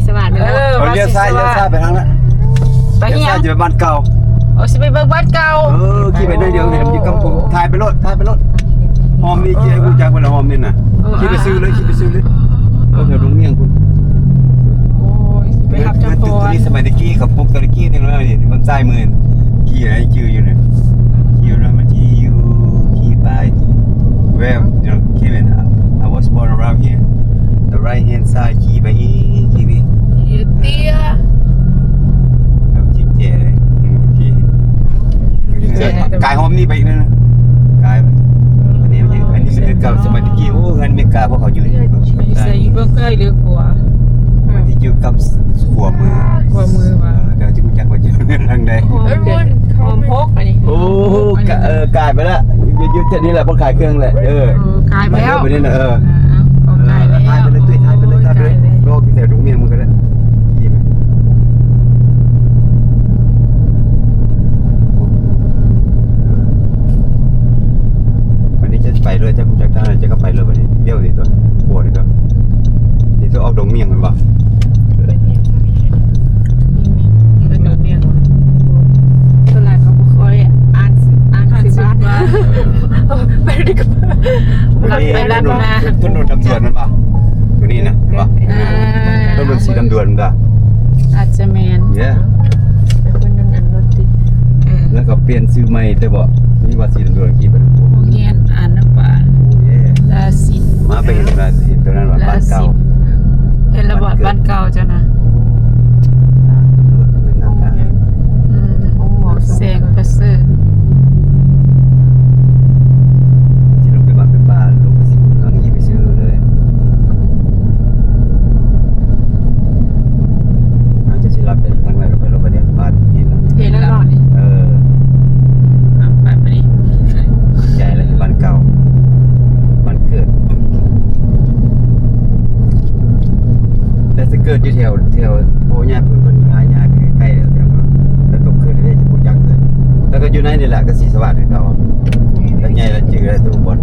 ສະຫວາດ ເອີ ເອີ ວ່າ ລ້ຽວຊ້າຍ ຊິສະຫວາດ ລ້ຽວຊ້າຍໄປທາງນັ້ນ ໄປເຮັດຫຍັງ? ຊິໄປບ້ານເກົ່າ. ໂອ້ ຊິໄປເບິ່ງບ້ານເກົ່າ. ເອີ ຂີ່ໄປໜ້ອຍດຽວນີ້ ຢູ່ກຳປຸງ. ຖ່າຍໄປໂລດ ຖ່າຍໄປໂລດ. ຫອມນີ້ຂີ່ໃຫ້ຮູ້ຈັກເພິ່ນລະ ຫອມນີ້ນະ. ເອີ ຂີ່ໄປຊື່ເລີຍ ຂີ່ໄປຊື່ເລີຍ. ເອີ ແຖວດົງມຽງພຸ້ນ. ໂອ້ຍ ໄປຮັບເຈົ້າກ່ອນ. ເອີ ສະໄໝຕະກີ້ ເຂົາປຸກຕະກີ້ນີ້ ເບິ່ງຊ້າຍມື ຂີ່ໃຫ້ຈື່ຢູ່ນີ້. ຂີ່ຢູ່ນັ້ນ ມັນຊິຢູ່ ຂີ່ໄປ Where, you know, Kevin, I was born around here. The right hand side ຂີ່ໄປອີກ ຂີ່ໄປອີກ ເອີ ເຕ້ຍ ແລ້ວຊິແຈ ໂອເຄ ກາຍຮ່ອມນີ້ໄປອີກໜ້ອຍໜຶ່ງ ກາຍໄປ. ອັນນີ້ມັນຍັງ ອັນນີ້ມັນຄືເກົ່າ ສະໄໝຕະກີ້ ໂອ້ ເຮືອນເມກາພວກເຂົາຢູ່ນີ້ ຢູ່ໃສ? ຢູ່ເບື້ອງຊ້າຍຫຼືຂວາ? ມັນຊິຢູ່ກຳຂວາມື ຂວາມືວ່າ ເອີ ແຕ່ວ່າຊິຮູ້ຈັກວ່າຢູ່ທາງໃດ. ຫອມ ຫອມຫົກອັນນີ້. ໂອ້ ກະ ເອີ ກາຍໄປລະ ຢູ່ ຢູ່ແຖວນີ້ແຫຼະ ບ່ອນຂາຍເຄື່ອງແຫຼະ. ເອີ ເອີ ກາຍໄປແລ້ວ ໄປນີ້ນະ. ເອີ ອ່າ ກາຍໄປແລ້ວ ຖ່າຍໄປເລີຍ ຕຸ້ຍ ຖ່າຍໄປເລີຍ ຖ່າຍໄປເລີຍ. ໂອ້ ຍ ກາຍໄປແລ້ວ ໂລກແຖວດົງມຽງມັນກະໄດ້. ຂີ່ໄປ ບັດນີ້ຈະໄປເລີຍ ຈະຮູ້ຈັກທາງ ຈະກະໄປເລີຍ. ບັດນີ້ລ້ຽວນີ້ຕົວະ ຂົວນີ້ຕົວະ ນີ້ຕົວະ ອອກດົງມຽງແມ່ນບໍ່? ເປັນດົງມຽງ ສ່ວນຫຼາຍເຂົາບໍ່ຄ່ອຍອ່ານ ອ່ານຊື່ບ້ານ. ເອີ ໄປດີກວ່າ ລັດໄປລັດມາ. ຖະໜົນ ຖະໜົນລຳດວນແມ່ນບໍ່? ຕົວນີ້ນະ ເຫັນບໍ່? ອ່າ ຖະໜົນສີລຳດວນແມ່ນບໍ່? ອາດຈະແມ່ນ ເຢ ເປັນຄົນນັ້ນອັນລົດຕິດ. ເອີ ແລ້ວກໍປ່ຽນຊື່ໃໝ່ແຕ່ບໍ່ ມີວ່າສີດຳດວນຂີ່ໄປ. ໂຮງຮຽນອານນະບານ ເຢ ລາສິນ ມາໄປເຫັນລາສິນຕົວນັ້ນວ່າ ລາສິນ ບ້ານເກົ່າ ເຫັນລະບໍ່? ບ້ານເກົ່າເຈົ້ານະ. ໂອ້ ຕຳຫຼວດເປັນນາງການ ອືມ ໂອ້ ແສງປະເສີດ. ຊິລົງໄປບ້ານໄປປ່າ ລົງໄປຊິເມືອງ ຂີ່ໄປຊື່ເລີຍ. ອາດຈະຊິລັດໄປທາງໃດກໍໄປລົງໄປເດີນບ້ານເຫັນແລ້ວ ເຫັນແລ້ວເນາະນີ້. ເອີ ອ່ະ ໄປ ໄປນີ້ ໃຈແລ້ວ ບ້ານເກົ່າ ບ້ານເກີດ. ແຕ່ຊິເກີດຢູ່ແຖວ ແຖວໂພຍາດເພິ່ນ ເພິ່ນຍ້າຍ ຍ້າຍໄປໃກ້ໆແລ້ວ ແຕ່ວ່າ ແຕ່ຕົກຄືນໄດ້ບໍ່ຈັກເລີຍ. ແລ້ວກໍຢູ່ໃນນີ້ແຫຼະ ກໍສີສະຫວາດຄືເກົ່າ. ແລ້ວໃຫຍ່ແລ້ວຈື່ແລ້ວ ທຸກບ່ອນ.